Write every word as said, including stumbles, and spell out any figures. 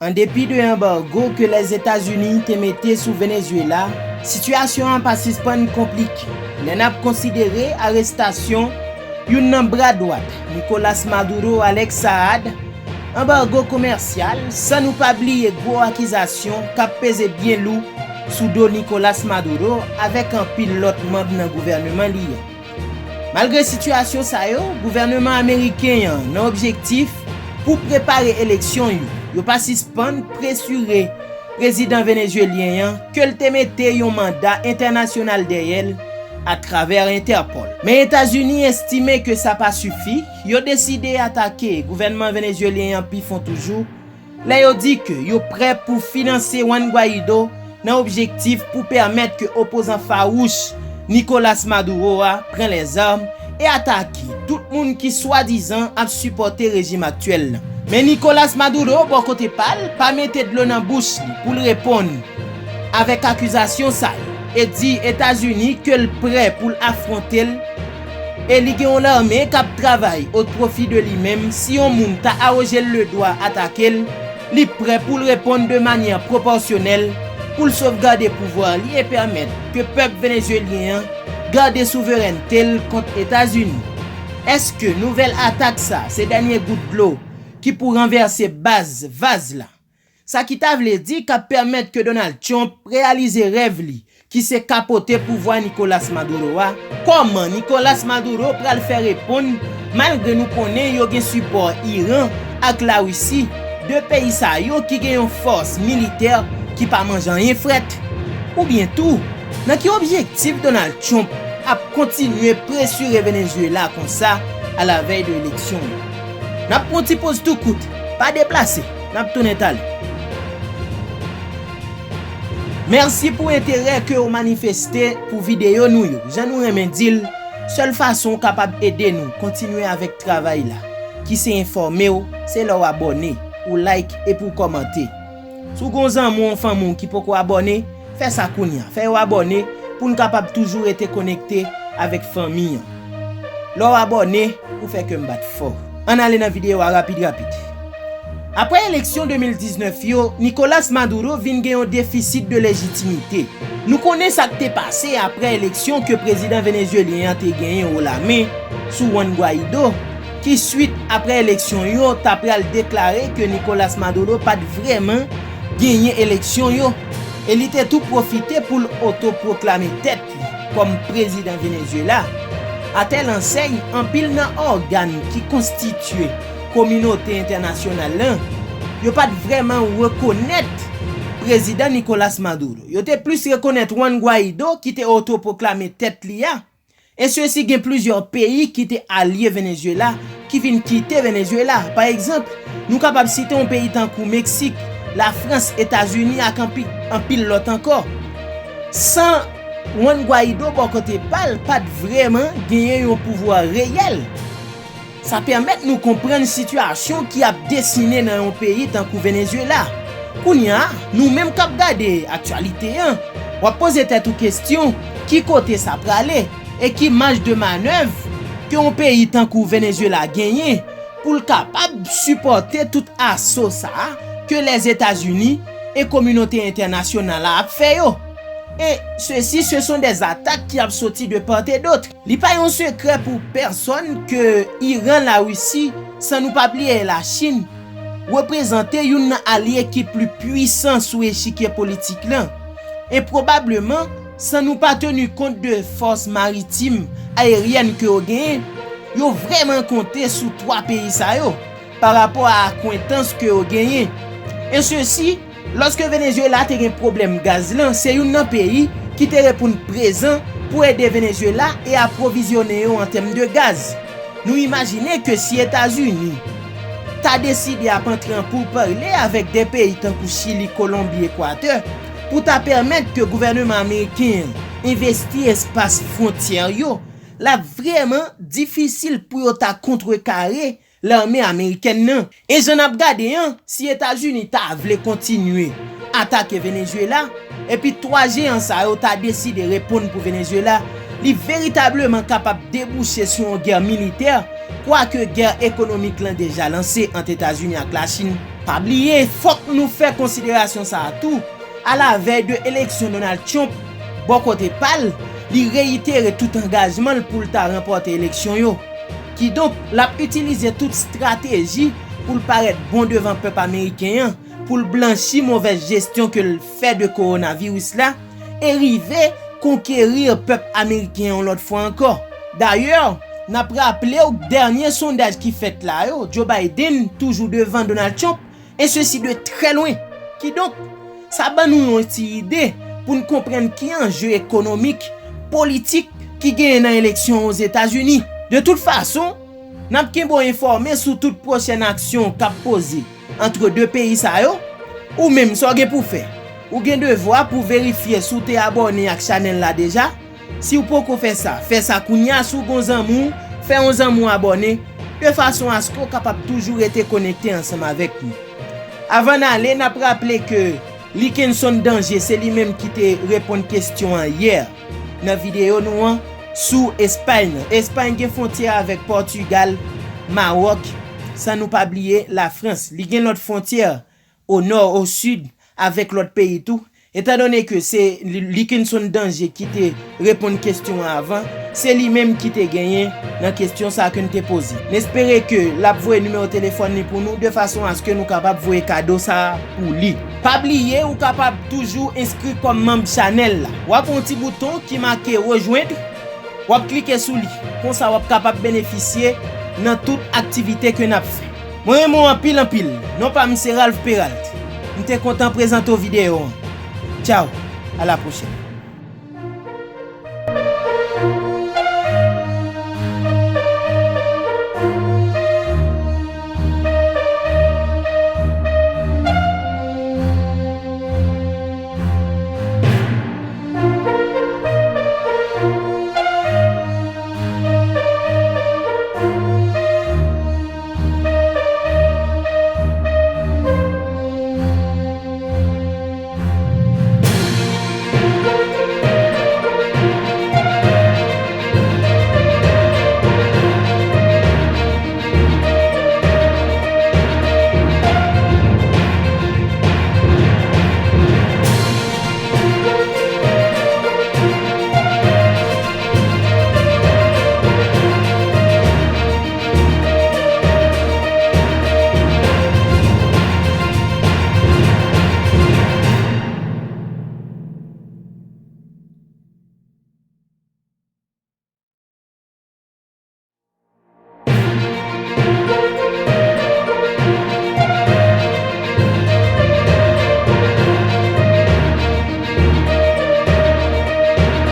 An depi de anbargo ke Lèzetazini te mete sou Venezuela, sitiyasyon an pa sispann konplike lè n ap konsidere arestasyon youn nan bra dwat Nicolas Maduro, Alex Saad, anbargo komèsyal, san nou pa bliye gwo akizasyon k ap peze byen lou sou do Nicolas Maduro avèk anpil lòt manm nan gouvèneman li an. Malgre sitiyasyon sa yo, gouvèneman ameriken an nan objektif pou prepare eleksyon yo, yo pa sispann presire prezidan venezuelyen an ke l te mete yon manda entènasyonal dèyè l atravè Entèpòl. Men Etazini estime ke sa pa sifi, yo deside atake gouvènman venezuelyen an pi fon toujou, lè yo di ke yo prè pou finanse Juan Guaido nan objektif pou pèmèt ke opozan fawouch Nicolas Maduro a pran lèzam e atake tout moun ki swadizan ap sipòte rejim aktyèl la. Men Nicolas Maduro, bò kote pa l, pa mete dlo nan bouch li pou l reponn avèk akizasyon sa yo e di Etazini ke l prè pou l afwonte l e li gen yon lame k ap travay o pwofi de li menm. Si yon moun ta awoje l le dwa atake l, li prè pou l reponn de manyè pwopòsyonèl pou l sovgade pouvwa li e pèmèt ke pèp venezuelyen an gade souverènte l kont Etazini. Èske nouvèl atak sa se dènye gout dlo ki pou ranvèse baz vaz la? Sa ki ta vle di k ap pèmèt ke Donald Trump reyalize rèv li, ki se kapote pouvwa Nicolas Maduro a. Kòman Nicolas Maduro pral fè reponn, malgre nou konnen yo gen sipò Iran ak Larisi, de peyi sa yo ki gen yon fòs militè ki pa manje anyen frèt? Oubyen tou, nan ki objektif Donald Trump ap kontinye presire Venezuela konsa alavèy de eleksyon yo? N ap pran ti poz tou kout, pa deplase, n ap tounen talè. Mèsi pou enterè ke w manifeste pou videyo nou yo. Jan nou renmen di l, sèl fason w kapab ede nou kontinye avèk travay la, ki se enfòme w, se lè w abòne, ou like epi w kòmante. Si w gen yon zanmi w, yon fanmi w ki poko abòne, fè sa kounye a. Fè yo abòne pou n kapab toujou rete konekte avèk fanmi an. Lè w abòne, ou fè kè m bat fò. Ann ale nan videyo a rapid rapid. Apre eleksyon de mil diznèf yo, Nicolas Maduro vin gen yon defisit de lejitimite. Nou konnen sa k te pase apre eleksyon ke prezidan venezuelyen an te genyen wo lamen sou Juan Guaido, ki swit apre eleksyon yo ta pral deklare ke Nicolas Maduro pa t vrèman genyen eleksyon yo, e li te tou pwofite pou l otopwoklame tèt li kòm prezidan Venezuela. Atèl ansèy, anpil nan ògàn ki konstitye kominote entènasyonal lan, yo pa t vrèman rekonèt prezidan Nicolas Maduro. Yo te plis rekonèt Juan Guaido, ki te otopwoklame tèt li a. E sesi gen plizyè peyi ki te alye Venezuela, ki vin kite Venezuela. Pa egzanp, nou kapab site yon peyi tankou Meksik, Lafrans, Etazini ak anpi-, anpil lòt ankò. San Juan Guaido bò kote pa l, pa t vrèman genyen yon pouvwa reyèl. Sa pèmèt nou konprann sitiyasyon ki ap desine nan yon peyi tankou Venezuela. Kounye a, nou menm k ap gade aktyalite an, w ap poze tèt ou kesyon, ki kote sa prale e ki maj de manèv ke yon peyi tankou Venezuela genyen pou l kapab sipòte tout aso sa a ke Lèzetazini e kominote entènasyonal la ap fè yo? Et ceci, ce sont des attaques qui ap soti de part et d'autre. Li pa yon sekrè pou pèsonn ke Iran, Larisi, san nou pa bliye Lachin, reprezante youn nan alye ki pli pwisan sou echikye politik lan. E pwobableman, san nou pa teni kont de fòs maritim, ayeryèn ke yo genyen, yo vrèman konte sou twa peyi sa yo pa rapò a akwentans ke yo genyen. E sesi, lòske Venezuela te gen pwoblèm gaz lan, se youn nan peyi ki te reponn prezan pou ede Venezuela e apwovizyone yo an tèm de gaz. Nou imajine ke si Etazini ta deside ap antre an pourparlè avèk de peyi tankou Chili, Kolonbi, Ekwatè, pou ta pèmèt ke gouvèneman ameriken an envesti espas fwontyè yo, l ap vrèman difisil pou yo ta kontrekare lame amerikèn nan. E jan n ap gade an, si Etazini ta vle kontinye atake Venezuela, epi twa jeyan sa yo ta deside reponn pou Venezuela, li veritableman kapab debouche sou yon gè militè, kwake gè ekonomik lan deja lanse ant Etazini ak Lachin. Pa bliye, fòk nou fè konsiderasyon sa a tou, alavèy de eleksyon Donald Trump, bò kote pa l, li reyitere tout angajman l pou l ta ranpòte eleksyon yo. Kidonk, l ap itilize tout estrateji pou l parèt bon devan pèp ameriken an, pou l blanchi movèz jesyon ke l fè de kowonaviris la, e rive konkeri pèp ameriken yon lòt fwa ankò. Dayè, n ap raple w dènye sondaj ki fèt la yo, Joe Biden toujou devan Donald Trump, e sesi de trè lwen. Kidonk, sa ban nou yon ti ide pou n konprann ki anje ekonomik, politik ki genyen nan eleksyon Ozetazini. De tout fason, n ap kenbe w enfòme sou tout pwochèn aksyon k ap poze ant de peyi sa yo. Ou menm, sa w gen pou fè? Ou gen devwa pou verifye si w te abòne ak chanèl la deja. Si w poko fè sa, fè sa kounye a. Si w gon zanmi w, fè yon zanmi w abòne, de fason aske w kapab toujou rete konekte ansanm avèk nou. Avan n ale, n ap raple ke Likenson Danje se li menm ki te reponn kesyon an yè nan videyo nou an sou Espay nan. Espay gen fwontyè avèk Pòtigal, Mawòk, san nou pa bliye Lafrans. Li gen lòt fwontyè o nò, o sid, avèk lòt peyi tou. Etandone ke se Li-, Likenson Danje ki te reponn kesyon an avan, se li menm ki te genyen nan kesyon sa ke n te poze. N espere ke l ap voye nimewo telefòn li pou nou de fason aske nou kapab voye kado sa a pou li. Pa bliye, ou kapab toujou enskri kòm manm chanèl la. W ap wè yon ti bouton ki make rejwenn, w ap klike sou li. Konsa, w ap kapab benefisye nan tout aktivite ke n ap fè. Mwen renmen w anpil, anpil. Non pa m se Ralph Peralt. M te kontan prezante w videyo an. Tchaw, a la pwochèn.